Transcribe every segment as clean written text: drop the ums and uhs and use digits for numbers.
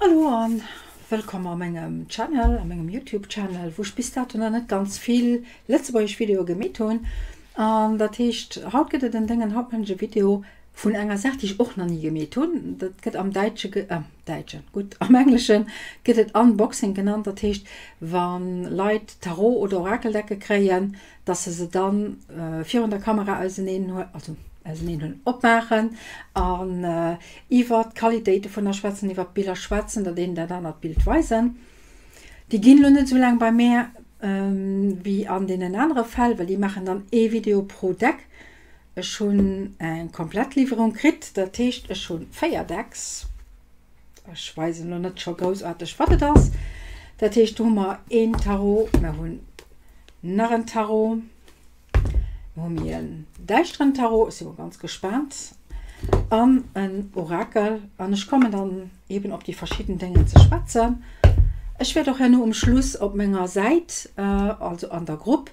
Hallo an wëllkomm a mengem Channel, a mengem Youtube Channel, wou ech bis dato nach net ganz vill lëtzebuergesch Videoe gemeet hunn. An dat heescht, haut gëtt et en Déngen, haut maachen ech e Video vun enger Saach, déi ech och nach ni gemeet hunn. Dat gëtt am Däitsche, Däitschen, gutt, am Englesche gëtt et Unboxing genannt. Dat heescht, wa Leit Tarot oder Orakeldecke kréien, dass se se dann virun der Kamera auseneen huelen, also auseneen huelen, opmaachen an iwwer d'Qualitéit dovunner schwätzen, iwwer d'Biller schwätzen, dat een dat anert Bild weisen. Déi ginn elo net esou laang bei mär wéi an deenen anere Fäll, well déi maachen dann ee Video pro Deck. Ech hunn eng komplett Liwwerung kritt, dat heescht ech hu 4 Decks. Ech weisen elo net scho groussaarteg wat et ass. Dat heescht do hu mer een Tarot, mer hunn nach en Tarot, mer hu méi en däischteren Tarot, ech si mol ganz gespaant, an en Orakel. An ech kommen dann eben op déi verschidden Déngen ze schwätzen. Ech wäert och herno um Schluss op menger Säit, also an der Grupp,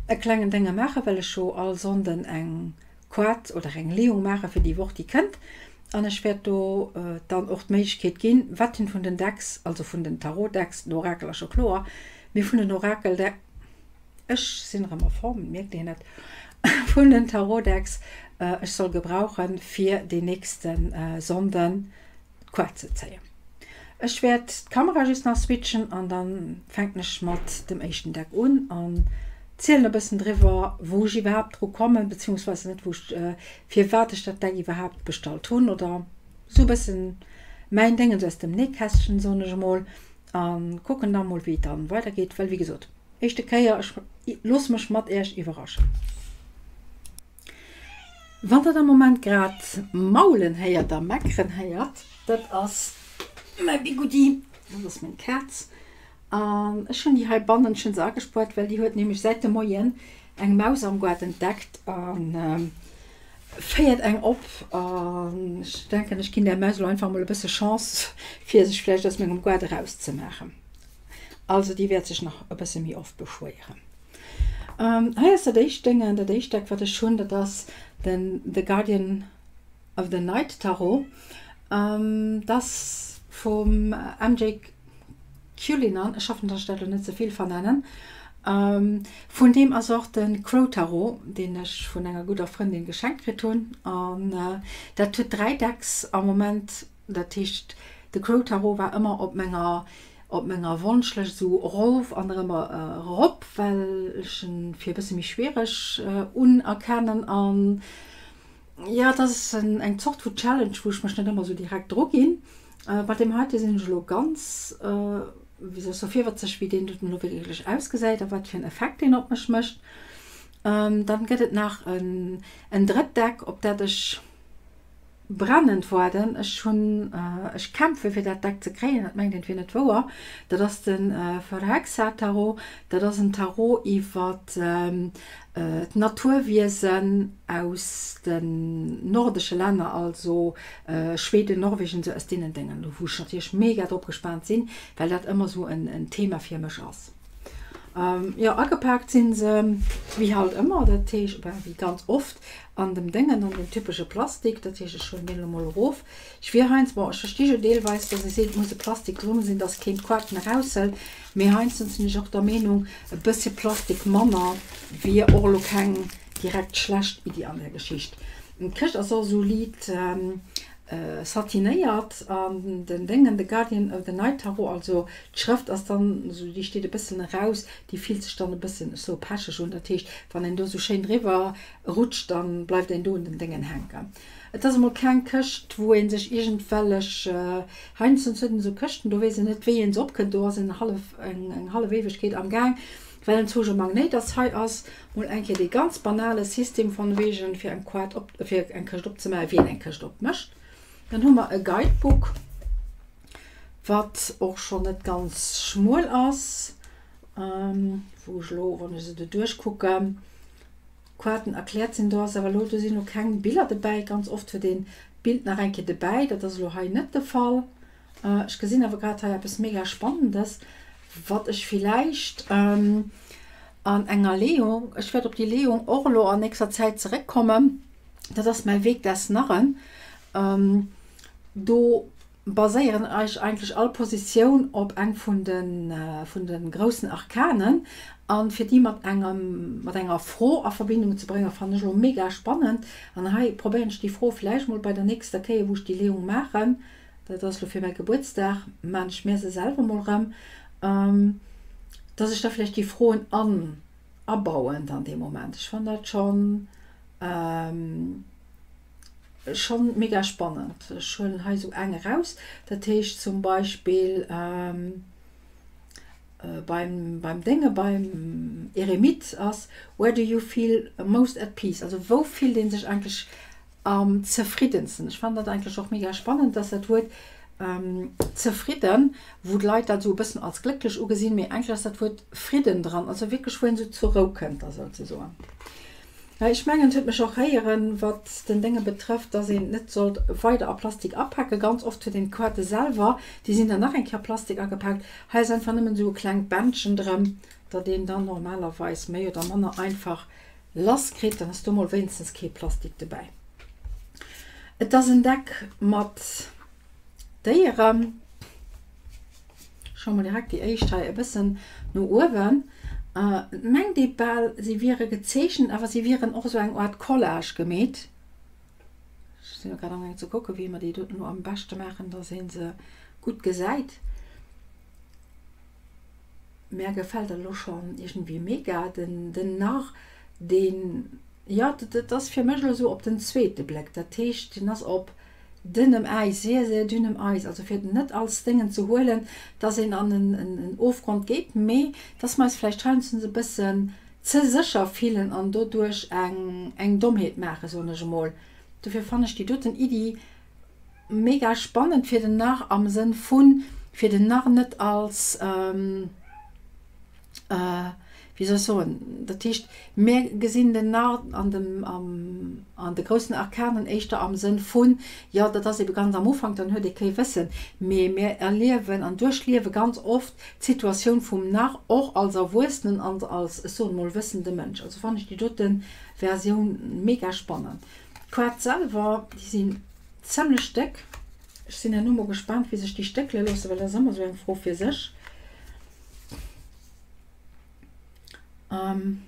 e klengen Dénge maachen, well ech jo all Sonnden eng Quart oder eng Leeung maache fir déi Woch déi kënnt an ech wäert do dann och d'Méiglechkeet ginn, wat een vun den Decks, also vun den Tarot-Decks, den Orakel ass scho kloer, mee vun den Orakel-Deck, ech sinn erëm a Form, et mierkt een et, vun den Tarot-Decks ech soll gebrauchen, fir deen nächste Sonnden d'Quart ze zéien. Ech wäert d'Kamera just nach switchen an dann fänken ech mat dem éischten Deck un an zielen e bëssen driwwer wou ech iwwerhaapt dru kommen, beziehungsweise net wou ech, firwat ech dat Deck iwwerhaapt bestallt hunn oder sou e bëssen mäin Déngens aus dem Nähkästchen soen ech emol an kucken da mol wéi et dann weider geet, well wéi gesot éischte Kéier, ech loosse mech mat iech iwwerraschen. Wann der am Moment grad maulen héiert a meckeren héiert, dat ass mäi Bigoudi, dat ass meng Kaz. An ech hunn déi hei bannen, ech hunn se agespuert, well déi huet nämlech säit de Moien eng Maus am Goart entdeckt a féiert eng op. An ech denken, ech ginn där Maus elo einfach emol e bësse Chance, fir sech vläicht aus mengem Goart erauszemaachen. Also déi wäert sech nach e bësse méi oft beschwéieren. Hei ass dat éischt Déngen, dat éischt Deck wat ech hunn, dat ass den The Guardian of the Night Tarot. Dat ass vum MJ Cullinan, ech hoffen, datt ech dat elo net ze vill vernennen. Vun deem ass och de Crow Tarot, deen ech vun enger gudder Frëndin geschenkt kritt hunn. An dat huet 3 Decks am Moment. Dat heescht, de Crow Tarot war ëmmer op menger op menger Wonschlëscht esou erof an erëm erop, well ech en fir e bësse méi schwiereg unerkennen an jo, et ass eng Zort vu Challenge, wou ech mech net ëmmer esou direkt dru ginn. Bei deem heite sinn ech elo ganz, wéi soll ech soen, virwëtzeg, wéi deen doten elo wierklech ausgesäit a wat fir en Effekt deen op mech mécht. Dann gëtt et nach en en drëtt Deck, op dat ech Brennend waarden. Ech hunn, ech kämpfe fir dat Deck ze kréien, dat mengt een, et wier net wouer. Dat ass de Verhexa Tarot. Dat ass en Tarot iwwer d'Naturwiesen aus den nordesche Länner, also Schweden, Norwegen, esou aus deenen Déngen do, wou ech natierlech mega drop gespaant sinn, well dat ëmmer esou en Thema fir mech ass. Jo, agepaakt sinn se wéi halt ëmmer, dat heescht, enfin wéi ganz oft an dem Déngen, an dem typesche Plastik. Dat heescht, ech huelen deen elo mol erof. Ech wier heiansdo, bon, ech versti jo deelweis, dass ee seet, et muss e Plastik drun sinn, dass keen d'Quarten eraushëlt, mee heiansdo sinn ech och der Meenung, e bëssche Plastik manner wier och elo keng direkt schlecht Iddi an där Geschicht. D'Këscht ass och esou liit Satinéiert an den Déngen, The Guardian of the Night Tarot, also d'Schrëft ass dann esou, déi steet e bëssen eraus, déi fillt sech dann e bëssen esou pecheg un, dat heescht wann een do esou schéin driwwer rutscht, dann bleift een do un den Déngen hänken. Et ass emol keng Këscht wou een sech iergendwellech, heiansdo huet een esou Këschten, do weess een net wéi een se opkënnt, do ass een hallef, eng hallef Éiwegkeet am Gaang, well en zwousch e Magnéit ass. Hei ass Mol eng Kéier dee ganz banale System von wegen fir eng Quart op, fir eng Këscht opzemaachen, wien eng Këscht opmécht. Dann hu mer e Guidebook, wat och schonn net ganz schmuel ass, wou ech elo, wann ech se do duerchkucken, d'Quarten erkläert sinn. Do ass awer elo, do sinn elo keng Biller dobäi. Ganz oft huet een d'Bild nach eng Kéier dobäi, dat ass elo hei net de Fall. Ech gesinn awer grad hei eppes mega Spannendes, wat ech villäicht an enger Leeung, ech wäert op déi Leeung och elo an nächster Zäit zeréckkommen, dat ass mäi Weg des Narren. Do baséieren ech eigentlech all Positioun op eng vun de vun de groussen Arkanen an fir déi mat engem mat enger Fro a Verbindung ze bréngen, fannen ech elo mega spannend an hei probéieren ech déi Fro vläicht mol bei der nächster Kéier wou ech déi Leeung maachen, dat ass elo fir mäi Gebuertsdag, maan ech mir se selwer mol rëm, dass ech da vläicht déi Froen an abauen dann dee Moment. Ech fannen dat schonn. Schonn mega spannend. Ech huelen hei sou eng eraus, dat heescht zum Beispill beim beim Dénge beim Eremit ass Where do you feel most at peace? Also wou fillt ee sech eigentlech am zefriddensten? Ech fannen dat eigentlech och mega spannend, dass dat Wuert zefridden, wou d'Leit dat esou e bëssen als glécklech ugesinn, mee eigentlech ass dat Wuert Fridden dran, also wierklech wou een esou zur Rou kënnt da souzesoen. Mä ech mengen, et huet mech och héieren, wat den Dénge betrëfft, dass een et net sollt weider a Plastik apaken. Ganz oft huet een d'Quarte selwer, déi sinn dann nach eng Kéier a Plastik agepaakt. Hei ass einfach nëmmen esou e klengt Bändchen drëm, dat een dann normalerweis méi oder manner einfach lass kritt. Dann ass do mol wéinstens kee Plastik dobäi. Et ass en Deck mat Déieren. Scho mol direkt déi éischt hei e bëssen no uewen. Et mengt ee bal, se wiere gezeechent, awer se wieren och esou eng Art Collage gemeet. Ech sinn elo grad amgaang ze kucken, wéi mer déi doten elo am beschte maachen, dass ee se gutt gesäit. Mär gefält dat elo schonn iergendwéi mega. Den, den Narr, deen, jo, dat ass fir mech elo esou op den zweete Bléck. Dat heescht, deen ass op dënnem Äis, sehr, sehr dünnem Eis, also fir et net als Déngen ze huelen, dass een an en Ofgrond geet, mee dass mer eis vläicht heiansdo e bëssen ze sécher fillen an doduerch eng, eng Dommheet maachen, soen ech emol. Dofir fannen ech déi doten Iddi mega spannend fir den Narr am Sënn vun, fir den Narr net als, wéi soll ech soen, dat heescht, mir gesinn den Narr an dem, am, an de groussen Arkanen éischter am Sënn vun, jo, dat ass ebe ganz am Ufank, dann huet ee kee Wëssen, mee mir erliewen an duerchliewe ganz oft d'Situatioun vum Narr och als Erwuessenen an als, ech soen emol, wëssende Mënsch. Also fannen ech déi dote Versioun mega spannend. D'Quart selwer, déi sinn zimlech déck. Ech sinn herno mol gespaant, wéi sech déi stéckele loossen, well dat ass ëmmer esou eng Fro fir sech. Ähm,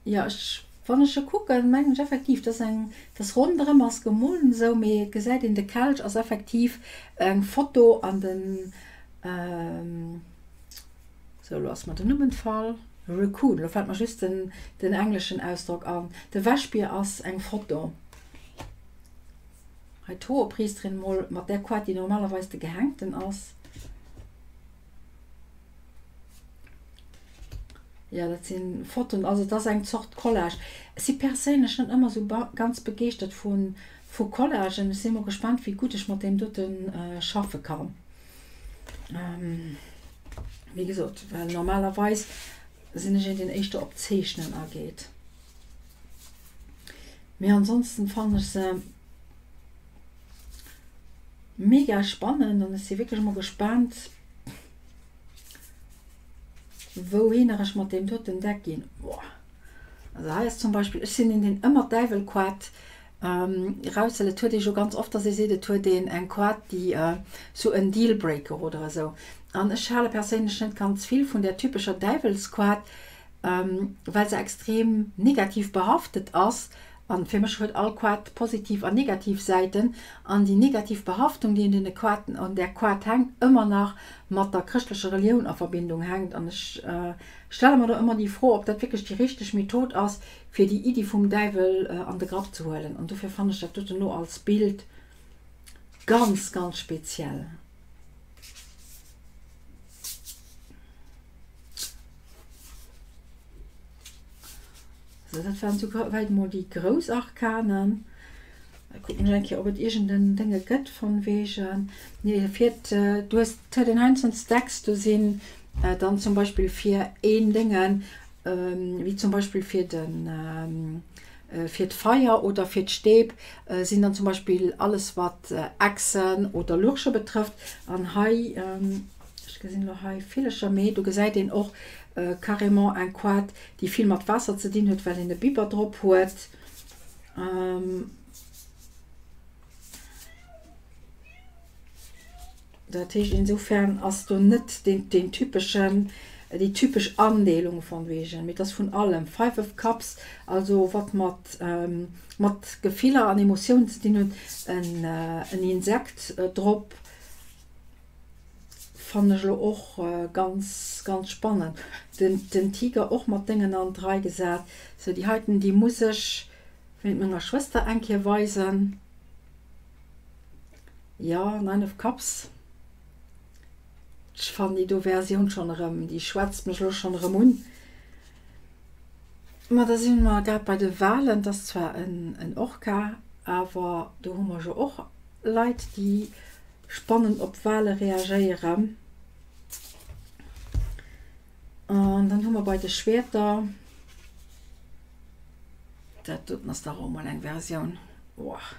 jo, ech, wann ech e kucken, mengen ech effektiv, dass eng, dass ronderëm ass gemollen esou, mee et gesäit een, de Kelch ass effektiv eng Foto an den, ähm, sou, elo ass mer den Numm entfall, Raccoon, elo fält mer just den, den engleschen Ausdrock an, de Wäschbier ass eng Foto. Hei d'Hohepriesterin mol mat där Koart, déi normalerweis de Gehängten ass. Jo, dat si Fotoen, also et ass eng Zort Collage. Ech si perséinlech net ëmmer esou ganz begeeschtert vu vu Collagen. Ech si mol gespaant, wéi gutt ech mat deem dote schaffe kann. Wéi gesot, well normalerweis sinn ech een, deen éischter op d'Zeechnen ageet. Mee ansonsten fannen ech se mega spannend an ech si wierklech mol gespaant wouhinner ech mat deem doten Deck ginn. Boah. Also hei ass zum Beispill, ech sinn een deen ëmmer d'Däiwelkoart eraushëlt. Et huet ee jo ganz oft, dass ee seet, et huet een eng Koart déi sou en Dealbreaker oder esou. An ech hale perséinlech net ganz vill vun där typescher Däiwelskoart, well se extrem negativ behaftet ass, an fir mech huet all Quad positiv an negativ Säiten, an déi negativ Behaftung, déi un deene Quaden, un där Quad hänkt, ëmmer nach mat der chrëschtlecher Relioun a Verbindung hänkt. An ech stelle mer do ëmmer déi Fro, ob dat wierklech déi richteg Method ass, fir déi Iddi vum Däiwel an de Grapp ze huelen. An dofir fannen ech dat doten elo als Bild ganz, ganz speziell. So, dat waren souwäit mol déi grouss Arkanen. Da kucken ech eng Kéier, ob et iergend en Dénge gëtt von wegen. Nee, fir du hues den einzelnen Stacks, do sinn dann zum Beispill fir een Déngen, wéi zum Beispill fir den fir d'Feier oder fir d'Stäb sinn dann zum Beispill alles wat Echsen oder Lurche betrëfft. An hei, ech gesinn elo hei Villecher, mee do gesäit een och carrément eng Koart, déi vill mat Waasser ze dinn huet, well een e Biber drop huet. Dat heescht, insofern ass do net deen, deen typeschen, déi typesch Andeelung von wegen, mee et ass vun allem. Five of Cups, also wat mat, mat Gefiller an Emotiounen ze dinn huet, en, en Insekt drop, fannen ech elo och ganz, ganz spannend. Den, den Tiger och mat Déngen an d'Rei gesat. Sou, déi heiten, déi muss ech wéint menger Schwëster eng Kéier weisen. Jo, Nine of Cups. Ech fannen déi do Versioun schonn erëm, déi schwätzt mech elo schonn erëm un. Ma da si mer grad bei de Walen. Et ass zwar en Orca, awer do hu mer jo och Leit, déi spannend op Wale reagéieren. An dann hu mer bei de Schwäerter, dat doten ass dach och emol eng Versioun, woah.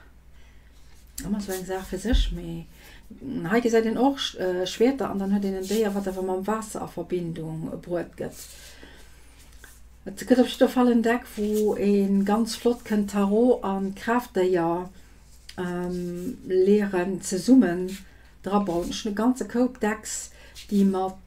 Ëmmer sou eng Saach fir sech, mee hei gesäit een och Schwäerter an dann huet een en Déier, wat awer mam Waasser a Verbindung bruet gëtt. Et gëtt op jidder Fall en Deck, wou ee ganz flott kënnt Tarot a Kraaftdéier Leeren zesummen drabauen. Ech hunn e ganze Koup Decks, déi mat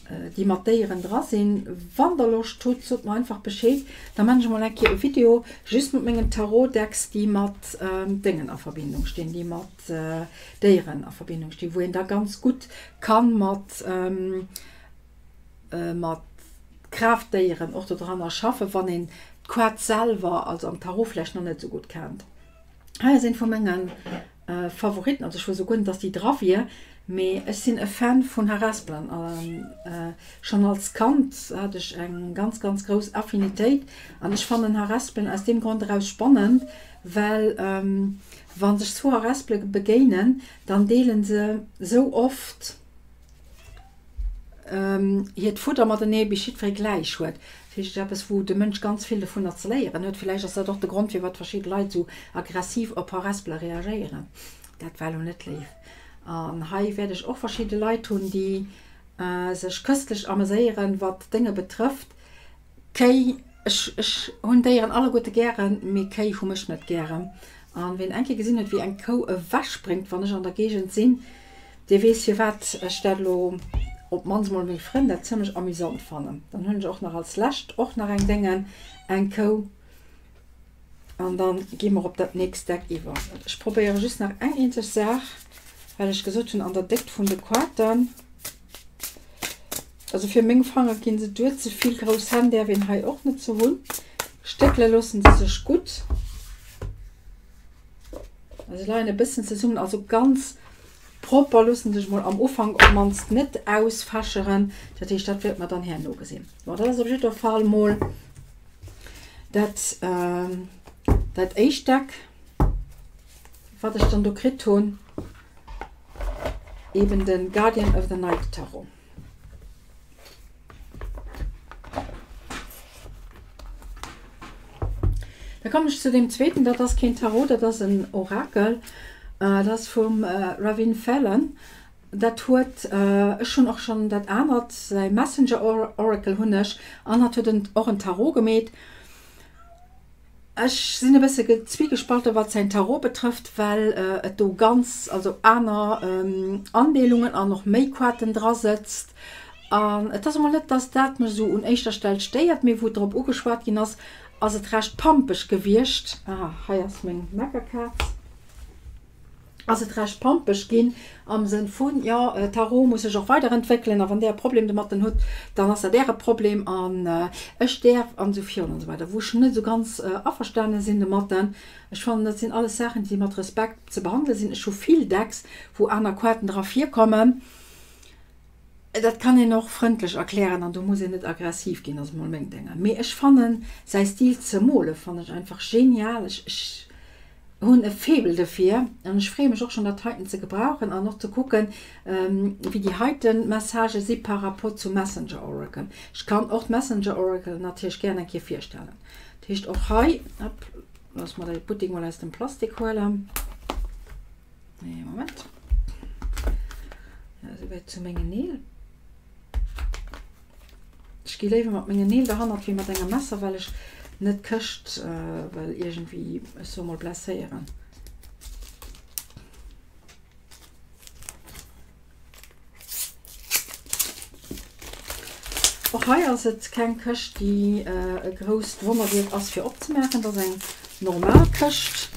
déi mat Déieren dra sinn. Wann der Loscht hutt, sot mer einfach Bescheed, da man ech emol eng Kéier e Video just mat mengen Tarot Decks, déi mat Déngen a Verbindung stinn, déi mat Déieren a Verbindung stinn, wou een da ganz gutt kann mat mat Kraaftdéieren och do dranner schaffen, wann een d'Koart selwer, also am Tarot vläicht nach net esou gutt kennt. Hei ass een vu mengen Favoriten, also ech wousst guer net dass déi dra wier, mee ech sinn e Fan vun Harespelen an schonn als Kand hat ech eng ganz ganz grouss Affinitéit an ech fannen Harespelen aus deem Grond eraus spannend, well wa sech zwou Harespele begéinen, dann deelen se sou oft hiert Fudder matenee bis jiddweree gläich huet. Dat heescht, et ass eppes, wou de Mënsch ganz vill dovunner ze léieren huet. Villäicht ass dat och de Grond, firwat verschidde Leit esou aggressiv op Harespele reagéieren. Dat war elo net léif. An hei wäert ech och verschidde Leit hunn, déi sech këstlech ameséieren, wat Dénge betrëfft. Kéi, ech, ech hunn Déieren alleguerte gären, mee Kéi hu mech net gären. An wien eng Kéier gesinn huet, wéi eng Kou ewechspréngt, wann ech an der Géigend sinn, dee weess, firwat ech dat elo, op d'mannst mol meng Frënn, dat zimlech amüsant fannen. Dann hunn ech och nach als lescht och nach eng Déngen, eng Kou. An dann gi mer op dat nächst Deck iwwer. Ech probéiere just nach eng eenzeg Saach, well ech gesot hunn, an der Déckt vun de Koarten, Also fir meng Fanger ginn se duer, ze vill grouss Hänn däerf een hei och net ze hunn. Stéckele loossen se sech gutt. Se leien e bëssen zesummen, also ganz propper loossen sech mol am Ufank op mannst net ausfächeren. Dat heescht, dat wäerte mer dann herno gesinn. Bon, dat ass op jidder Fall mol dat, dat éischt Deck, wat ech dann do kritt hunn. Eben den Guardian of the Night Tarot. Da kommen ech zu deem zweeten, dat ass keen Tarot, dat ass en Orakel. Dat ass vum Ravin Phelan. Dat huet, ech hunn och schonn dat anert, säi Messenger Oracle hunn ech, an hatt huet och en Tarot gemeet. Ech sinn e bësse zwiegespalten, wat säin Tarot betrëfft, well et do ganz, also aner Andeelungen an och méi Koarten dra sëtzt. An et ass emol net, dass dat mech esou un éischter Stell stéiert, mee wou drop ugeschwat ginn ass, ass et recht pampeg gewiescht. Ah, hei ass meng Meckerkaz. Ass et recht pampeg ginn am Sënn vun, jo, Tarot muss sech och weiderentwéckelen a wann där e Problem domatten hutt, dann ass dat äre Problem an ech däerf an esou virun an esou weider, wou ech net esou ganz averstane sinn domatten. Ech fannen, dat sinn alles Saachen, déi mat Respekt ze behandele sinn. Ech hu vill Decks, wou aner Koarten dra virkommen. Dat kann een och frëndlech erklären an do muss een net aggressiv ginn, ass emol meng Dénge. Mee ech fannen säi Stil ze mole fannen ech einfach genial. Ech ech hunn e Faible dofir an ech freeë mech och schonn dat heiten ze gebrauchen an och ze kucken wéi déi heiten Messagë si par rapport zum Messenger Oracle. Ech kann och d'Messenger Oracle natierlech gären eng Kéier virstellen. Dat heescht och hei, hopp, loosse mer de Buttek mol aus dem Plastik huelen. Nee, Moment. Ja, souwäit zu mengen Neel. Ech gi léiwer mat mengen Neel derhannert wéi mat engem Messer, well ech net d'Këscht äh, well iergendwéi, ech soe mol, blesséieren. Och hei ass et keng Këscht, déi e grousst Wonnerwierk ass fir opzemaachen. Dat ass eng normal Këscht,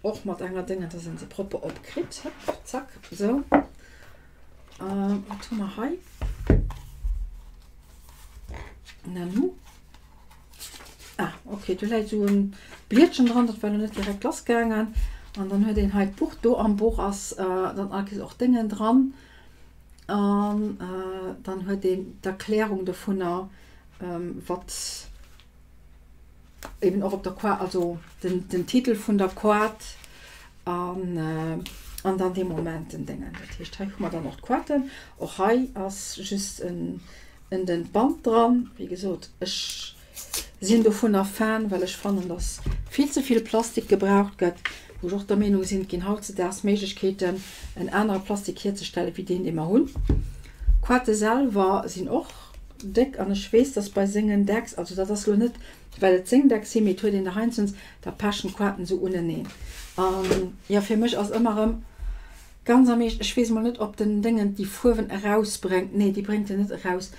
och mat enger Déngen, dass een se propper opkritt. Hëpp, zack, esou. Wat hu mer hei? Nanu. Ah, okay, do läit esou e Blietchen dran, dat war lo net direkt lass gaangen. An dann huet een hei d'Buch. Do am Buch ass dann all och Déngen dran. An dann huet een d'Erklärung dovunner, wat eben och op der Koart, also den, den Titel vun der Koart an, an dann dee Moment den Déngen. Dat heescht, hei hu mer dann och d'Koarten. Och hei ass just en, en dënnt Band dran. Wéi gesot, ech sinn dovunner Fan, well ech fannen, dass vill ze vill Plastik gebraucht gëtt, wou ech och der Meenung sinn, et ginn hautzedaags Méiglechkeeten, en anere Plastik hierzestellen, wéi deen, dee mer hunn. D'Koarte selwer sinn och déck an ech weess, dass bei sengen Decks, also dat ass elo net, well et seng Decks sinn, mee et huet een der heiansdens, da pechen d'Koarten esou uneneen. An jo, fir mech ass ëmmer erëm ganz am Eescht, ech weess mol net, ob den Déngen déi Fuerwen erausbréngt, nee, déi bréngt en net eraus,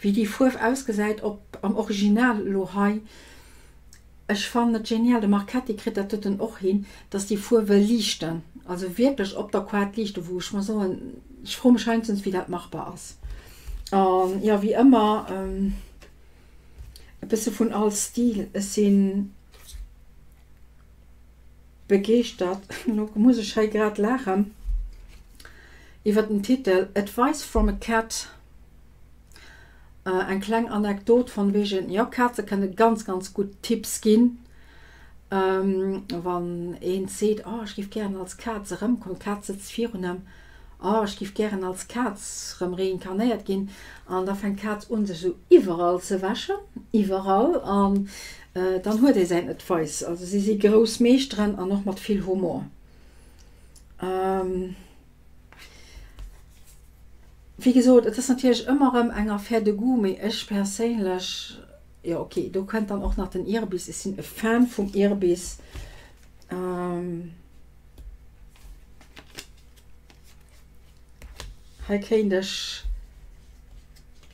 Wéi déi Fuerf ausgesäit op am Original elo hei, ech fannen et genial, de Marchetti kritt dat doten och hin, dass déi Fuerwe liichten, also wierklech op der Koart liichten, wou ech mer soen, ech froe mech heiansdens wéi dat machbar ass. An jo, wéi ëmmer e bësse vun all Stil, ech si begeeschtert, elo muss ech hei grad laachen iwwer den Titel Advice from a Cat. Eng kleng Anekdot von wegen, jo Kaze kënne ganz ganz gutt Tipps ginn, wann een seet, oh ech giff gären als Kaz erëmkommen, d'Kaz sëtzt virun em, oh ech giff gären als Kaz rëm reinkarnéiert ginn, an da fänkt d'Kaz un sech esou iwwerall ze wäschen, iwwerall, an dann huet ee säin Advice. Also si si grouss Meeschteren an och mat vill Humor. Wéi gesot, et ass natierlech ëmmer erëm eng Affaire de goût, mee ech perséinlech, jo ok, do kënnt dann och nach den Irbis, ech sinn e Fan vum Irbis. Hei kéint ech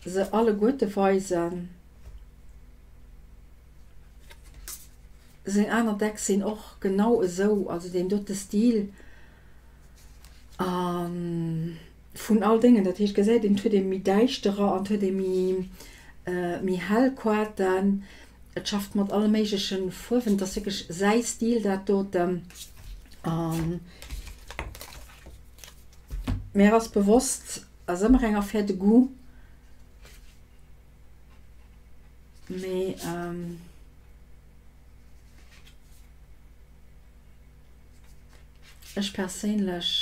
se alleguerte weisen. Seng aner Decks sinn och genau esou, also deen dote Stil. A vun all Déngen, dat heescht, gesäit een, et huet ee méi däischterer an et huet ee méi, méi hell Koarten. Et schafft mat alle méigleche Fuerwen. Et ass wierklech säi Stil, dat doten. A mär ass bewosst, ass ëmmer eng Affaire de goût, mee. Ech perséinlech,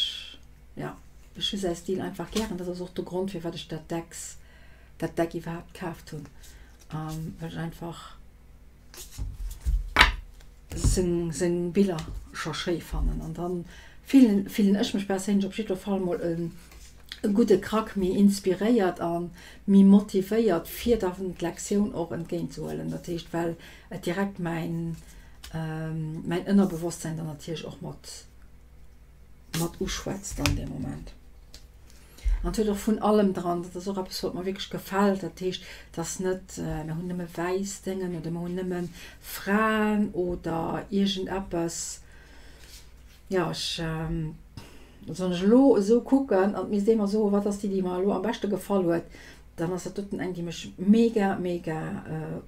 jo, ech hu säi Stil einfach gären. Dat ass och de Grond, firwat ech dat Decks, dat Deck iwwerhaapt kaaft hunn, well ech einfach seng, seng Biller scho schéi fannen. An dann fillen, fillen ech mech perséinlech op jiddwer Fall mol e gudde Krack méi inspiréiert a méi motivéiert, fir dann d'Lektioun och entgéintzehuelen. Dat heescht, well et direkt mäin mäin Ënnerbewosstsein dann natierlech och mat mat uschwätzt an deem Moment. An et huet och vun allem dran, dat ass och eppes wat mer wierklech gefält, dat heescht, et ass net mir hunn nëmme wäiss Déngen oder mir hunn nëmme Fraen oder iergendeppes. Jo, ech, also wann ech elo esou kucken an et misst ee mer soen, wat ass déi, déi mer elo am beschte gefall huet, dann ass dat doten eng, déi mech mega mega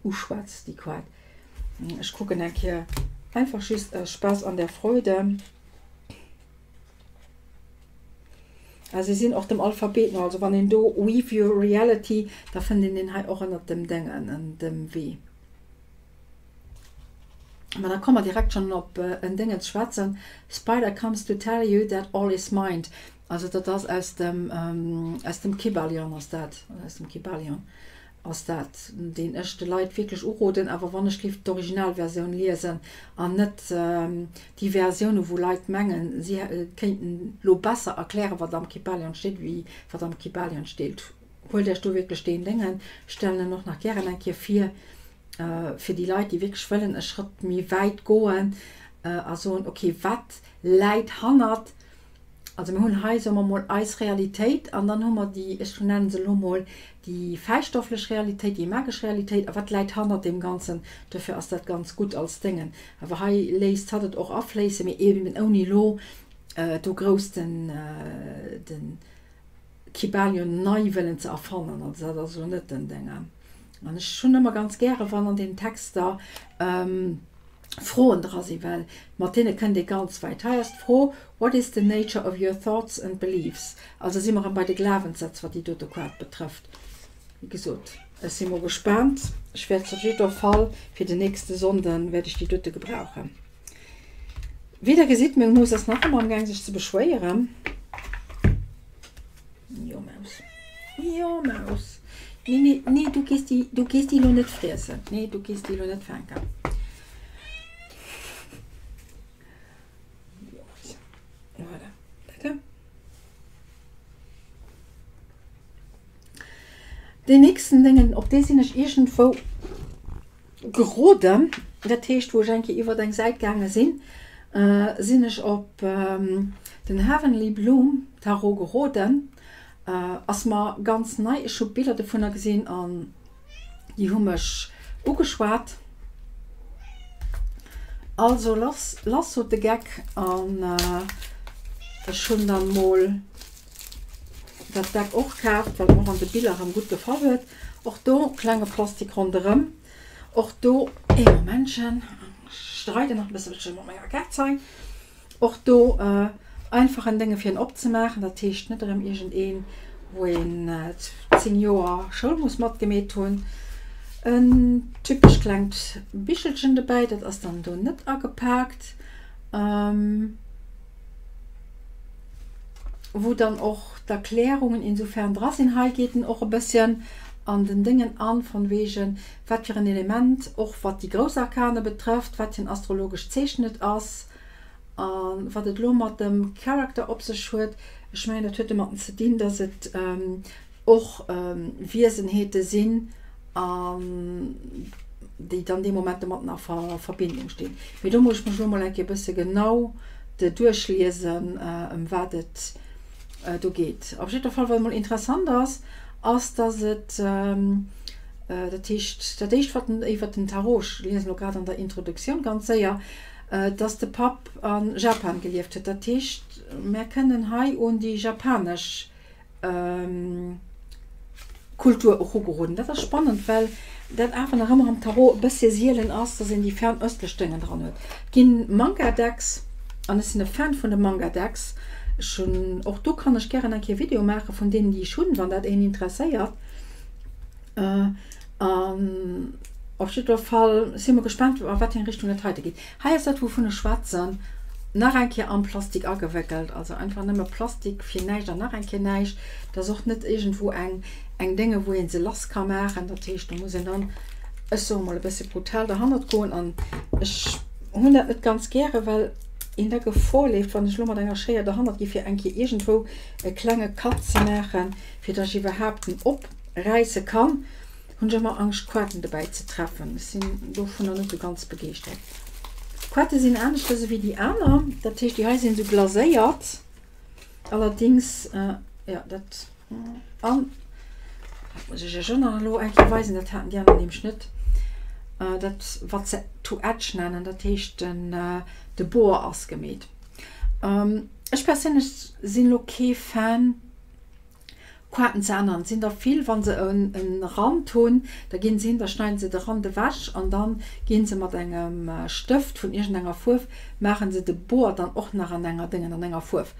uschwätzt, déi Quad. Ech kucken eng Kéier einfach just aus Spaß an der Freude. Ah, se sinn och dem Alphabet no, also wann een do Weave Your Reality, da fënnt een deen hei och ënnert dem Déngen, ënnert dem W. Ma da komme mer direkt schonn op en Déngen ze schwätzen, Spider comes to tell you that all is mind. Also dat ass aus dem, aus dem Kybalion ass dat, aus dem Kybalion. Ass dat, deen ech de Leit wierklech uroden, awer wann ech géif d'Originalversioun liesen an net déi Versioune wou Leit mengen, si kéinten lo besser erklären, wat am Kybalion steet, wéi wat am Kybalion steet. Huelt Iech do wierklech deen Déngen. Ech stellen en och nach gären eng Kéier vir, fir déi Leit, déi wierklech wëllen e Schrëtt méi wäit goen a soen, ok, wat läit hannert. Also mir hunn hei, soe mer mol, eis Realitéit an dann hu mer déi, ech nennen se elo mol, déi fäistofflech Realitéit, déi magesch Realitéit a wat läit hannert deem Ganzen. Dofir ass dat ganz gutt als Déngen. Awer hei léisst hatt et och afléissen, mee eben ouni elo do grouss den, den Kybalion nei wëllen ze erfannen. Also dat ass elo net den Déngen. An ech hunn ëmmer ganz gäre wann an den Texter, Froen dra sinn, well mat deene kënnt ee ganz wäit. Hei ass d'Fro, What is the nature of your thoughts and beliefs? Also si mer erëm bei de Glawenssätz, wat déi dote Kaart betrëfft. Wéi gesot, ech si mol gespaant. Ech wäert se op jidder Fall fir den nächste Sonnde wäert ech déi dote gebrauchen. Wéi der gesitt, meng Mus ass nach ëmmer amgaang sech ze beschwéieren. Jo Maus. Jo Maus. Nee, nee, nee, du gees déi, du gees déi lo net friessen. Nee, du gees déi lo net fänken. Jo Maus. Voilà. Bitte. Den nächsten Dingen, op dee sinn ech iergendwou geroden, dat heescht wou ech eng Kéier iwwert eng Säit gaange sinn, sinn ech op den Heavenly Bloom Tarot geroden. Ass mer ganz nei, ech hu Biller dovunner gesinn an déi hu mech ugeschwat. Also lass, lass sot de Geck an ech hunn dann mol dat Deck och kaaft, well mer och an de Biller erëm gutt gefall huet. Och do klenge Plastik ronderëm. Och do, ee Momentchen, ech streiden nach e bësselche mat menger Kaz hei. Och do einfach en Dénge fir en opzemaachen, dat heescht net erëm iergend een, wou een 10 Joer Schoul muss matgemeet hunn. En typesch klengt Bichelchen dobäi, dat ass dann do net agepaakt. Wou dann och d'Erklärungen insofern dra sinn. Hei geet en och e bësschen an den Déngen an, von wegen wat fir en Element, och wat déi grouss Arkane betrëfft, wat fir en astrologescht Zeechen et ass a wat et elo mat dem Charakter op sech huet. Ech mengen, dat huet domatten ze dinn, dass et och Wiesenheete sinn an déi dann dee Moment domatten a Verbindung stinn. Mee do muss ech mech elo mol eng Kéier e bësse genau duerchliesen, ëm wat et do geet. Op jiddwer Fall, wat emol interessant ass, ass, dass et, dat heescht, dat éischt, wat en iwwert den Tarot, ech liesen elo grad an der Introduktioun ganz séier, dass de Papp a Japan gelieft huet. Dat heescht, mär kënnen hei un déi japanesch Kultur erugeroden. Dat ass spannend, well dat awer nach ëmmer am Tarot e bëssche sielen ass, dass een déi fernöstlech Déngen dran huet. Et gi Manga-Decks an ech sinn e Fan vun de Manga-Decks. Ech hunn, och do kann ech gären eng Kéier Video maache vun deenen, déi ech hunn, wann dat een interesséiert. An op jiddwer Fall si mer gespaant, a wat fir eng Richtung dat heite geet. Hei ass dat, wouvun ech schwätzen, nach eng Kéier am Plastik agewéckelt. Also einfach nëmme Plastik fir näischt an nach eng Kéier näischt. Dat ass och net iergendwou eng, eng Dénge, wou ee se lass ka maachen. Dat heescht, do muss een dann, ech soe mol e bësse brutal derhannert goen. An ech hunn dat net ganz gäre, well een da Gefor leeft, wann ech elo mat enger Schéier derhannert gi fir eng Kéier iergendwou e klenge Cut ze maachen, fir datt ech iwwerhaapt en opräisse kann, hunn ech ëmmer Angscht Koarten dobäi ze treffen. Ech sinn dovunner net esou ganz begeeschtert. D'Koarte sinn aneschters ewéi déi aner, dat heescht déi hei sinn esou glaséiert, allerdings jo dat an dat muss ech iech och nach elo eng Kéier weisen, dat haten déi aner nämlech net, dat wat se to edge nennen, dat heescht den de Bor ass gemeet. Ech perséinlech sinn elo kee Fan Koarten ze änneren. Et sinn der vill, wa se en Rand hunn, da ginn se hin, da schneiden se de Rand ewech an da ginn se mat engem Stëft vun iergendenger Fuerf, maachen se de Bord dann och nach an enger Déngen, an enger Fuerf.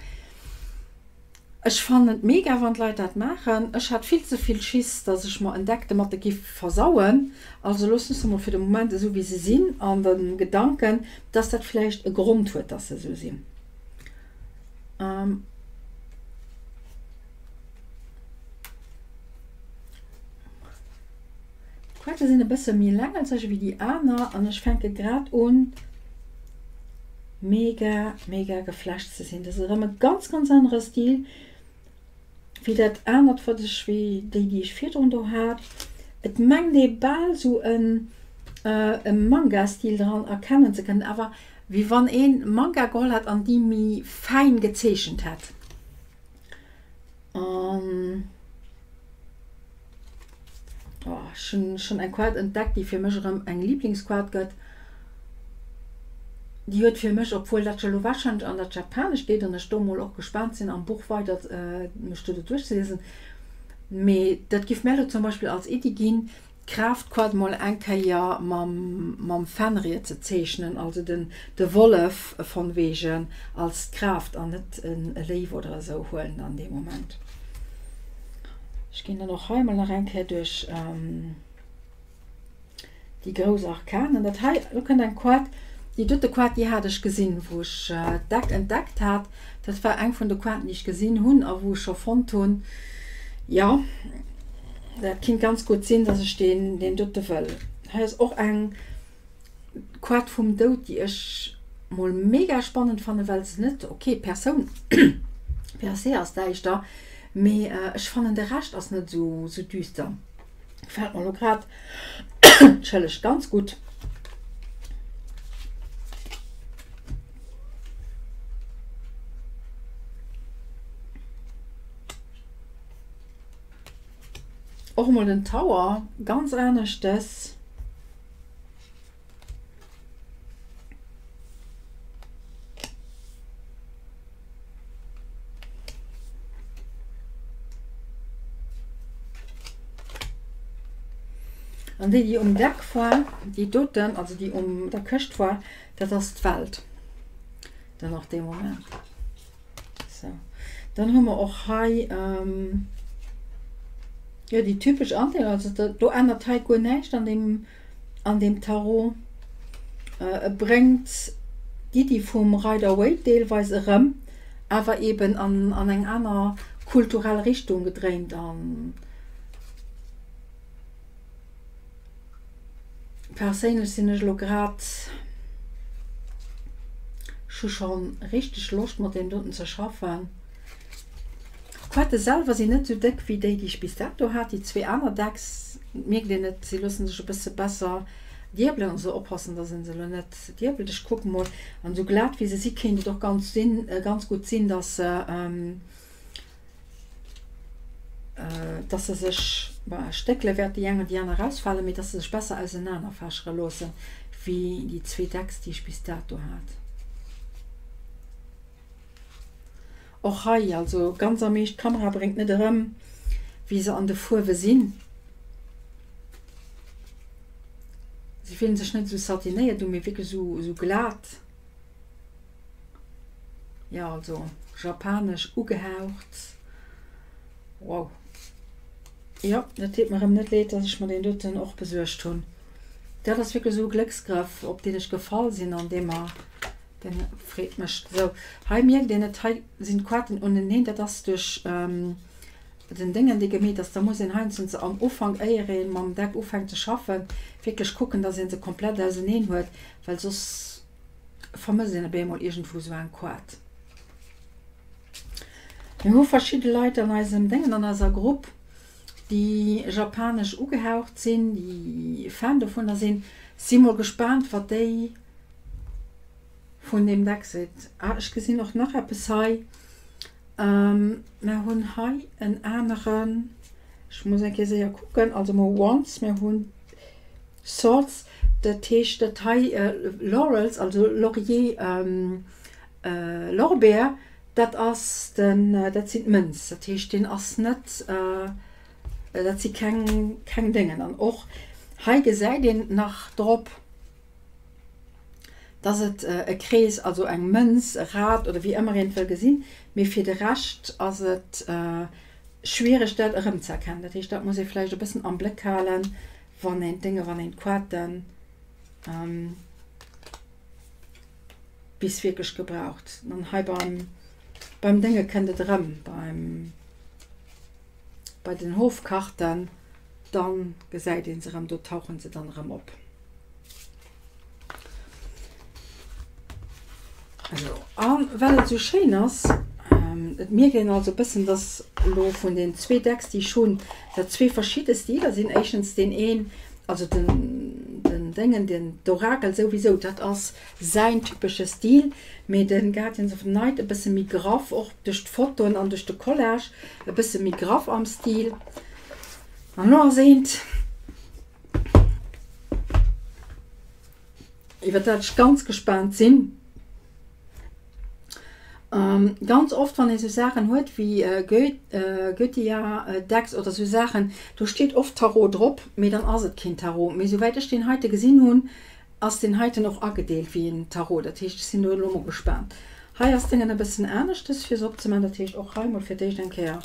Ech fannen et mega, wann d'Leit dat maachen. Ech hat vill ze vill Schiss, dass ech mer en Deck domatte giff versauen. Also loossen ech se mol fir de Moment esou wéi se sinn, an dem Gedanken, dass dat vläicht e Grond huet, dass se esou sinn. D'Quette sinn e bësse méi längelzeg ewéi déi aner an ech fänke grad un mega mega geflasht ze sinn. Dat ass erëm e ganz ganz anere Stil wéi dat anert wat ech wéi déi déi ech virdrun do hat. Et mengt ee bal sou en e Manga-Stil dran erkennen ze kënnen, awer wéi wann een Manga geholl hätt an déi méi fäin gezeechent hätt. An oh, ech hunn schonn eng Kaart entdeckt, déi fir mech erëm eng Liblingskaart gëtt. Déi huet fir mech, obwuel dat scho lo warscheinlech an dat Japanescht geet an ech do mol och gespaant sinn am Buch weider mech do duerchzeliesen, mee dat giff mär lo zum Beispill als Iddi ginn, d'Kraaftquad mol eng Kéier mam Fenrir ze zeechnen, also den de Wollef von wegen als d'Kraaft an net e Léiw oder esou huelen an deem Moment. Ech ginn dann och hei mol nach eng Kéier duerch déi grouss Arkanen. Dat hei, do kënnt eng Quad, déi dote Quad, déi hat ech gesinn, wou ech d'Deck entdeckt hat. Dat war eng vun de Quaten, déi ech gesinn hunn a wou ech scho fonnt hunn, jo, dat kinnt ganz gutt sinn, dass ech deen, deen dote wëll. Hei ass och eng Quat vum Doud, déi ech mol mega spannend fannen, well se net, ok, d'Persoun per se ass däischter, mee ech fannen de Rescht ass net esou, esou düster. Gefällt mer lo grad, entschëllegt, ganz gutt. Och mol den Tower, ganz aneschtes. An déi, déi um Deck war, déi doten, also déi um der Këscht war, dat ass d'Welt dann och dee Moment. Sou, dann hu mer och hei jo déi typesch Andeelung, also do ännert hei guer näischt an deem an deem Tarot. E bréngt d'Iddi vum Rider-Waite deelweis erëm, awer eben an an eng aner kulturell Richtung gedréint an. Perséinlech sinn ech elo grad, ech hu schonn richteg Loscht mat deem doten ze schaffen. D'Quette selwer sinn net esou déck wéi déi, déi ech bis dato hat. Déi zwee aner Decks, mierkt een et, si loosse sech e bësse besser diebelen, also oppassen, dass een se elo net diebelt. Ech kucke mol, an esou glat wéi se si kéint et och ganz sinn, ganz gutt sinn, dass se. dass se sech, bon, Stéckele wäert déi eng oder déi aner erausfalen, mee dass se sech besser ausenanerfächere loosse wéi déi zwee Decks, déi ech bis dato hat. Och hei, also ganz am Eescht, d'Kamera bréngt net erëm, wéi se an de Fuerwe sinn. Se fillen sech net esou satinéiert un, mee wierklech esou glat. Jo also japanesch ugehaucht. Wow. Jo dat deet mer rem net leed dass ech mer deen doten och besuergt hunn. Dat ass wierklech esou e Glécksgrëff op deen ech gefall sinn an dee mer deen freet mech. Sou hei mierkt een et, hei sinn d'Quaten uneneen, dat ass duerch den Déngen dee gemeet ass. Da muss een heiansdo se am Ufank éier ee mam Deck ufänkt ze schaffen wierklech kucken dass een se komplett auseneen huet, well soss vermësst een op eemol iergendwou esou eng Quad. Mir hu verschidde Leit an eisem Déngen, an eiser Grupp, déi japanesch ugehaucht sinn, déi Fan dovunner sinn. Si mol gespaant, wat déi vun deem Deck seet. Ah, ech gesinn och nach eppes hei. Mer hunn hei en aneren, ech muss eng Kéier séier kucken, also mer hu Wands, mer hunn Swords, dat heescht dat hei Laurels, also Laurier, Lorbeer, dat ass den, dat sinn d'Mënz, dat heescht deen ass net, dat si keng, keng Déngen. An och hei gesäit een nach drop, dass et e Krees, also eng Mënz, e Rad oder wéi ëmmer een et wëll gesinn, mee fir de Rescht ass et schwiereg dat erëmzëerkennen. Dat heescht, dat muss ee vläicht e bëssen am Bléck halen, wann een d'Dénge, wann een d'Quaten bis wierklech gebraucht. An hei beim, beim Dénge kënnt et erëm, beim, bei den Hofkarten, dann gesäit ee se erëm, do tauchen se dann erëm op. Esou, a well et esou schéin ass, et mierkt een also e bëssen, dass elo vun den zwee Decks, déi ech hunn, dat zwee verschidde Stiler sinn. Éischtens deen een, also den, den. den Déngen, den d'Orakel souwisou, dat ass säin typesche Stil, mee de Guardians of the Night e bësse méi graff, och duerch d'Fotoen an duerch de Collage e bësse méi graff am Stil. An elo ass eent, iwwer dat ech ganz gespaant sinn. Ganz oft wann ee sou Saachen huet wéi Goetia Decks oder sou Saachen, do steet oft Tarot drop, mee dann ass et keen Tarot. Mee souwäit ech deen heite gesinn hunn, ass deen heiten och agedeelt wéi en Tarot. Dat heescht, ech sinn do elo mol gespaant. Hei ass d'Déngen e bëssen aneschtes fir se opzemaachen. Dat heescht och hei mol fir d'éischt eng Kéier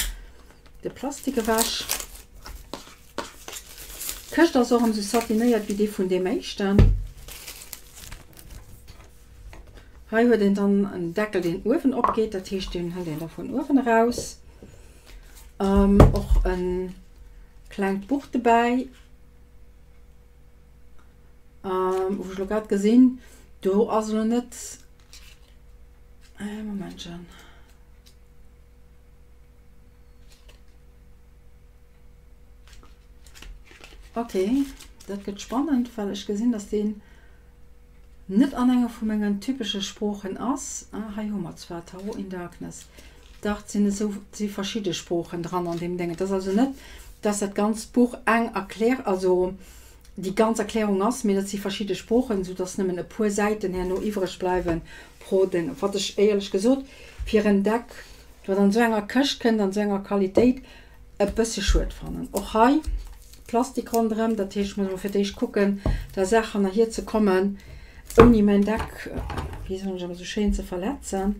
de Plastik ewech. D'Këscht ass och erëm sou satinéiert wéi déi vun deem éischten. Hei huet een dann en Deckel deen uewen opgeet, dat heescht deen hëlt een da vun uewen eraus. Och e klengt Buch dobäi, wou ech elo grad gesinn, do ass elo net, Momentchen. Ok, dat gëtt spannend, well ech gesinn, dass deen net an enger vu mengen typesche Sproochen ass. Ah, hei hu mer zwar Tarot in Darkness. Dach, et sinn esou, et si verschidde Sproochen dran an deem Déng. Et ass also net, dass dat ganzt Buch eng Erklär, also déi ganz Erklärung ass, mee dat si verschidde Sproochen, soudass nëmmen e puer Säiten herno iwwreg bleiwe pro Déng. Wat ech éierlech gesot fir en Deck, wat an esou enger Këscht kënnt, an esou enger Qualitéit, e bësse schued fannen. Och hei Plastik ronderëm, dat heescht ech muss emol fir d'éischt kucken der Saach hannerhier ze kommen, ouni mäin Deck, wéi soen ech ëmmer esou schéin, ze verletzen.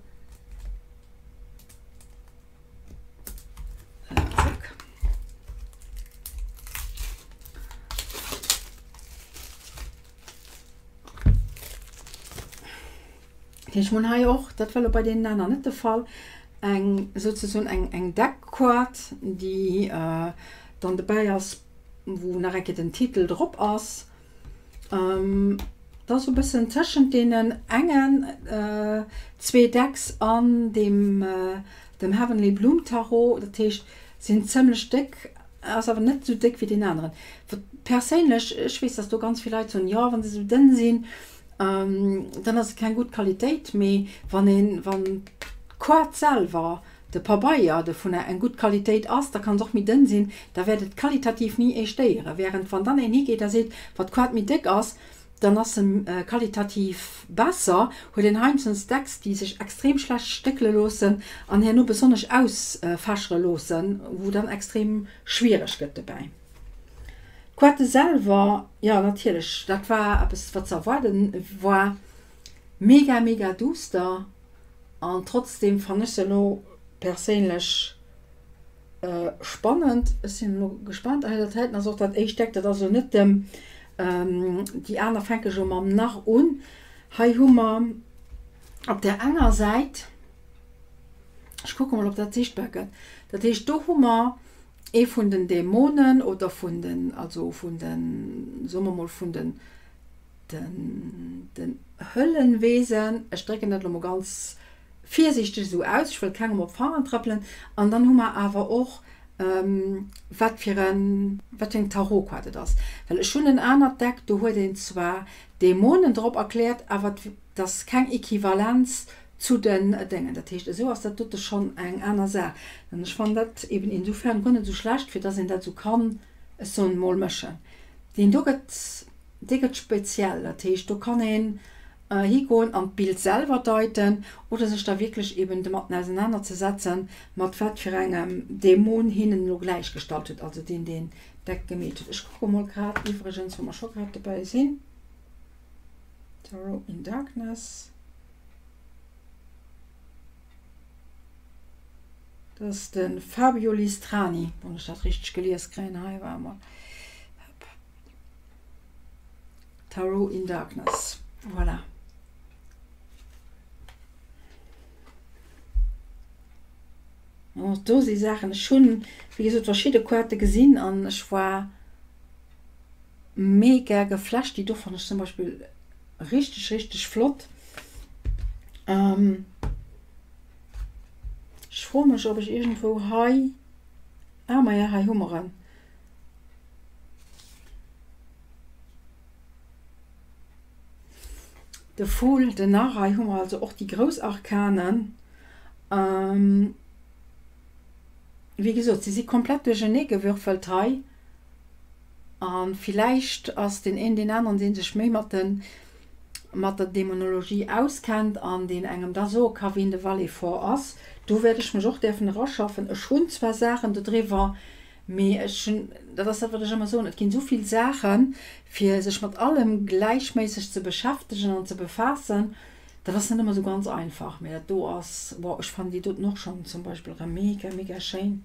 Zack. Ech hunn hei och, dat war elo bei deenen aner net de Fall, eng souzesoen eng eng Deckkaart, déi dann dobäi ass, wou nach eng Kéier den Titel drop ass. Dat ass e bëssen tëschent deenen engen zwee Decks an deem dem Heavenly Bloom Tarot. Dat heescht, sinn zëmmlech déck, ass awer net esou déck wéi deen aneren. Perséinlech, ech weess, dass do ganz vill Leit soen, jo, wa se esou dënn sinn, Dann ass et keng gutt Qualitéit, mee wann een, wann d'Koart selwer, de Pabeier dovunner eng gutt Qualitéit ass, da kann se och méi dënn sinn, da wäert et qualitativ ni ee stéieren. Während wann dann een higeet a seet, wa d'Koart méi déck ass, dann ass se qualitativ besser, huet een heiansdo Decks, déi sech extrem schlecht stéckele loossen an herno besonnesch ausfächere loossen, wou dann extrem schwiereg gëtt dobäi. D'Quette selwer, jo natierlech, dat war eppes wat ze erwaarden war. Mega mega duuster an trotzdem fann ech se elo perséinlech spannend. Ech sinn elo gespaant. Hei dat heiten ass och dat éischt Deck, dat ass elo net dem, déi aner fänke jo mam nach un. Hei hu mer op där enger Säit, ech kucke mol ob dat sichtbar gëtt, dat heescht do hu mer ee vun den Dämonen oder vun den, also vun den, soe mer mol, vun den, den, den Höllenwesen, ech drécken dat elo mol ganz virsiichteg esou aus, ech wëll kengem op d'Fanger trëppelen, an dann hu mer awer och, wat fir en, wat fir eng Tarotkaart et ass. Well ech hunn en anert Deck, do huet een zwar Dämonen drop erkläert, awer et ass keng Equivalenz zu den Déngen. Dat heescht, esou ass dat dote schonn eng aner Saach. An ech fannen dat eben insofern guer net esou schlecht, fir dass een dat esou kann, ech soen emol, mëschen. Deen do gëtt, dee gëtt speziell. Dat heescht, do kann een higoen an d'Bild selwer deiten oder sech da wierklech eben domatten ausenanerzesetzen, mat wat fir engem Dämon hien en elo gläichgestallt huet, also deen, deen d'Deck gemeet huet. Ech kucke mol grad iwwregens, wa mer scho grad dobäi sinn, Tarot in Darkness. Dat ass de Fabio Listrani, wann ech dat richteg gelies kréien. Hei war emol Tarot in Darkness. Voilà. Och do si Saachen, ech hunn, wéi gesot, verschidde Koarte gesinn an ech war Mega geflasht, déi do fannen ech zum Beispill richteg richteg flott. Ech froe mech ob ech iergendwou hei, ah maja hei hu mer en. De Fool, den Narr, hei hu mer also och déi grouss Arkanen. Wéi gesot, se si komplett duerchernee gewürfelt hei. A villäicht ass deen een deen aneren, dee sech méi mat de mat der Dämonologie auskennt an deen engem da soe ka wien de Valefor ass. Do wäert ech mech och däerfen eraschaffen. Ech hunn zwar Saachen dodriwwer, mee ech hunn, dat ass dat wat ech ëmmer soen, et ginn esou vill Saachen, fir sech mat allem gläichméisseg ze beschäftegen an ze befaassen, dat ass net ëmmer esou ganz einfach. Mee dat do ass, wow, ech fannen déi doten och schonn zum Beispill erëm mega, mega schéin.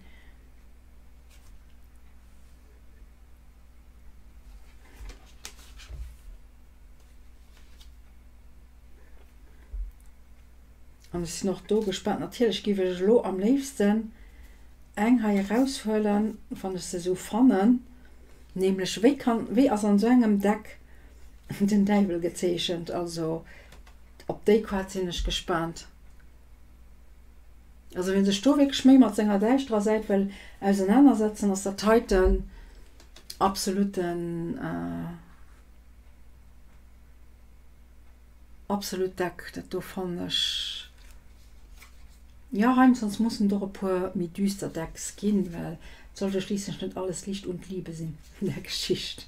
An ech sinn och do gespaant. Natierlech géif ech elo am léifsten eng hei eraushuelen, wann ech se esou fannen, nämlech wéi kann, wéi ass an esou engem Deck den Däiwel gezeechent? Also op déi Kaart sinn ech gespaant. Also wien sech do wierklech méi mat senger däischterer Säit wëll ausenanersetzen, ass dat heiten absoluten absolut Deck. Dat do fannen ech, jo heiansdo mussen et och e puer méi düster Decks ginn, well et soll jo schliisslech net alles Licht und Liebe sinn an der Geschicht.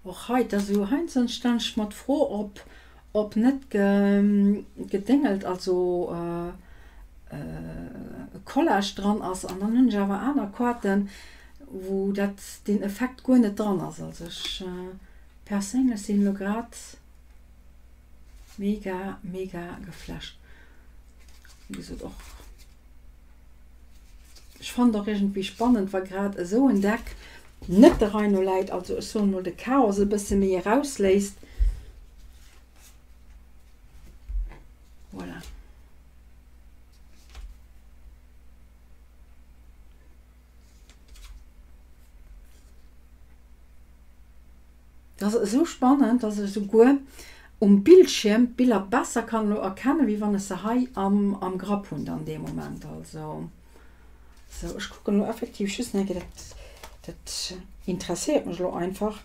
Och hei, et ass esou, heiansdo stellen ech mer d'Fro, ob ob net gedéngelt, also Collage dran ass, an dann hunn ech awer aner Koarten, wou dat deen Effekt guer net dran ass. Also ech perséinlech sinn elo grad mega mega geflasht. Wéi gesot och. Ech fannen et och iergendwéi spannend, wa grad esou en Deck net der Rei no läit, also ech soen emol de Chaos e bësse méi erausléisst. Voilà. Dat ass esou spannend, dass ech esouguer um Bildschierm d'Biller besser kann elo erkennen, wéi wann ech se hei am am Grapp hunn dann dee Moment. Also sou, ech kucken elo effektiv just nach eng Kéier, dat dat interesséiert mech elo einfach,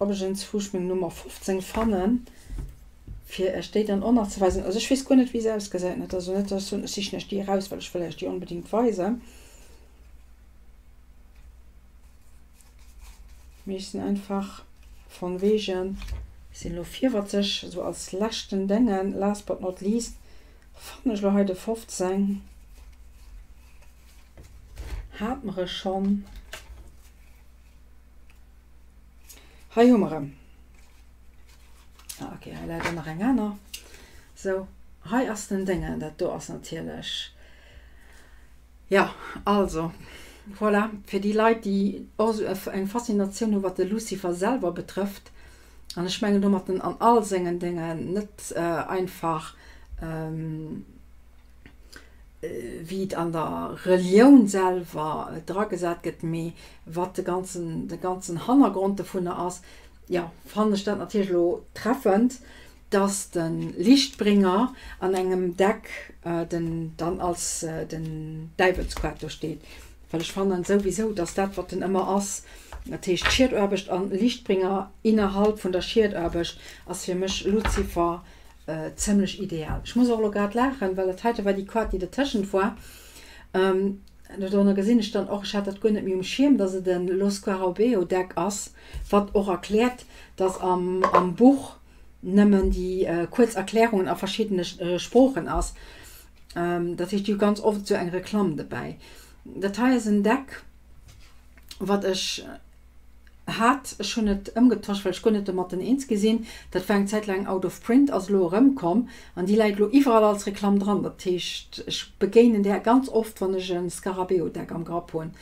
ob ech enzwousch meng Nummer 15 fannen, fir iech déi dann och nach ze weisen. Also ech weess guer net, wéi se ausgesäit, net also net, dass ech soen, ech sichen iech déi eraus, well ech wëll iech déi onbedéngt weisen. Mee ech sinn einfach von wegen, sinn elo virwëtzeg, esou als leschten Déngen, last but not least, fannen ech elo hei de 15, hat mer e schonn, hei hu mer en, ah ok, hei läit och nach eng aner, sou, hei ass den Déngen, dat do ass natierlech. Jo, also, voilà, fir déi Leit, déi och esou eng Faszinatioun hu wat de Lucifer selwer betrëfft, an ech mengen domat en an all sengen Déngen, net einfach wéi et an der Relioun selwer dragesat gëtt, mee wat de ganzen, de ganzen Hannergrond dovunner ass, jo, fannen ech dat natierlech elo treffend. dass de Lichtbringer an engem Deck den dann als den Däiwelsquart do steet, well ech fannen souwisou, dass dat wat en ëmmer ass, dat heescht Schiedaarbecht an Lichtbringer innerhalb vun der Schiedaarbecht, ass fir mech Luzifer zëmlech ideal. Ech muss och elo grad laachen, well dat heite war déi Quart déi dertëschent war. Dodrënner gesinn ech dann och, ech hat dat guer net méi um Schierm, dass et e Lo Scarabeo Deck ass, wat och erkläert, dass am am Buch nëmmen déi kuerz Erklärungen a verschiddene Sproochen ass. Dat heescht, déi hu ganz oft esou eng Reklamm dobäi. Dat hei ass en Deck, wat ech hat. Ech hunn et ëmgetosch, well ech guer net domatten eens gi sinn. Dat war eng Zäit laang out of print, ass elo erëmkomm an déi läit elo iwwerall als Reklamm dran. Dat heescht, ech begéinen där ganz oft, wann ech e Scarabeo-Deck am Grapp hunn.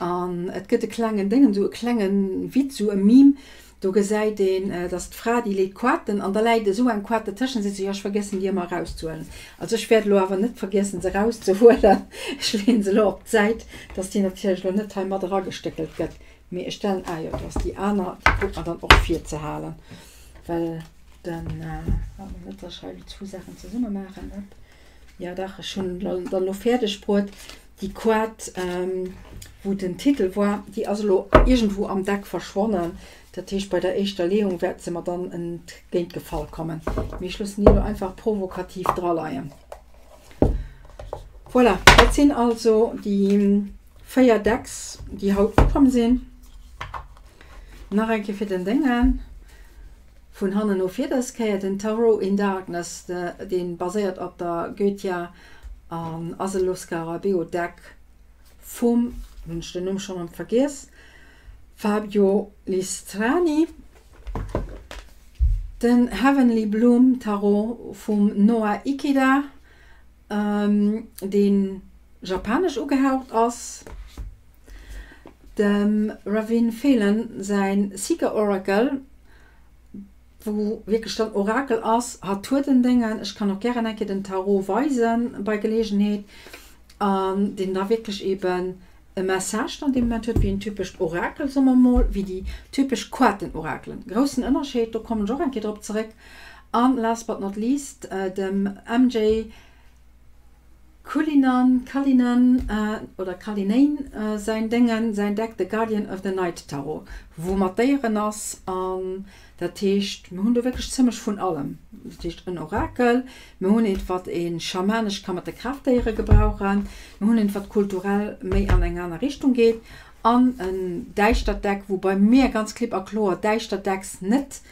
An et gëtt e klengen Déngen, esou e klenge Witz, esou e Meme, Do gesäit een, dass d'Fra, déi leet Quaten an da läit esou eng Quat dertëschent, seet se, jo, ech vergiessen déi ëmmer erauszehuelen. Also ech wäert elo awer net vergiessen, se erauszehuelen. Ech leeën se elo op d'Säit, dass déi natierlech elo net hei mat eragestëckelt gëtt. Mee ech stellen, ah jo, do ass déi aner, déi kucke mer dann och virzehalen, well den, warte mol, net, dass ech hei elo zwou Saachen zesumme maachen, hop. Jo dach, ech hunn dann elo fäerdeg bruet. Déi Koart, wou den Titel war, déi ass elo iergendwou am Deck verschwonnen. Dat heescht, bei der éischter Leeung wäert se mer dann entgéint gefall kommen. Mee ech loossen déi elo einfach provokativ draleien. Voilà, dat sinn also déi 4 Decks, déi haut ukomm sinn. Nach eng Kéier fir den Déngen. Vun hannen no vir dës Kéier den Tarot in Darkness, dee baséiert op der Goetia an Aselo Scarabeo Deck vum, hunn ech den Numm schonn erëm vergiess, Fabio Listrani, den Heavenly Bloom Tarot vum Noah Ikeda, dee japanesch ugehaucht ass, Dem Ravin Phelan säin Seeker Oracle, wou wierklech dann Orakel ass, hatt huet en Déngen, ech kann och gären eng Kéier den Tarot weisen bei Geleegenheet, an deen da wierklech eben e Message dann dee Moment huet, wéi en typescht Orakel, soe mer mol, wéi déi typesch Koartenorakelen. Groussen Ënnerscheed, do kommen ech och eng Kéier drop zeréck. An last but not least dem MJ. Cullinan, Cullinan oder Cullinane säin Déngen, säin Deck The Guardian of the Night Tarot, wou mat Déieren ass an dat heescht mir hunn do wierklech zëmmlech vun allem. Dat heescht en Orakel, mir hunn eent wat ee schamanesch ka mat de Kraaftdéiere gebrauchen, mir hunn eent wat kulturell méi an eng aner Richtung geet An en däischtert Deck, wou bei mir ganz klipp a kloer däischter Decks net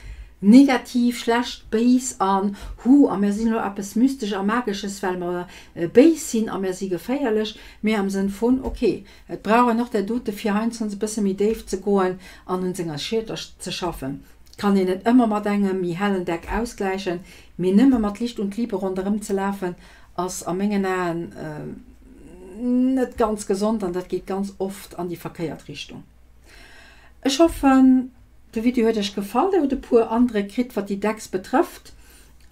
negativ, schlecht, béis an hu a mir sinn elo eppes Mystesch a Magesches, well mer béis sinn a mir si geféierlech, mee am Sënn vun, ok, et brauch een och där dote fir heiansdo e bësse méi déif ze goen an un senger Schierter ze schaffen. Kann een net ëmmer mat engem méi hellen Deck ausgläichen, mee nëmme mat Licht und Liebe ronderëm ze lafen ass a mengen Aen net ganz gesond an dat geet ganz oft an déi verkéiert Richtung. Ech hoffen de Video huet iech gefall, dir hutt e puer Andréck kritt wat déi Decks betrëfft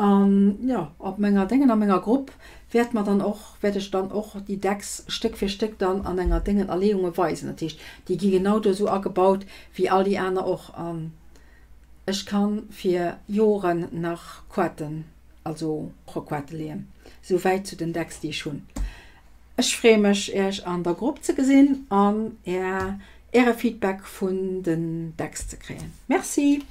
an jo op menger Déngen a menger Grupp wäert mer dann och wäert ech dann och déi Decks Stéck fir Stéck dann an enger Déngen a Leeunge weisen. Dat heescht déi gi genau do esou agebaut wéi all déi aner och an ech kann fir Joren nach Koarten also Roquette leeën. Sou wäit zu den Decks déi ech hunn. Ech freeë mech iech an der Grupp ze gesinn an är äre Feedback vun den Decks ze kréien. Merci!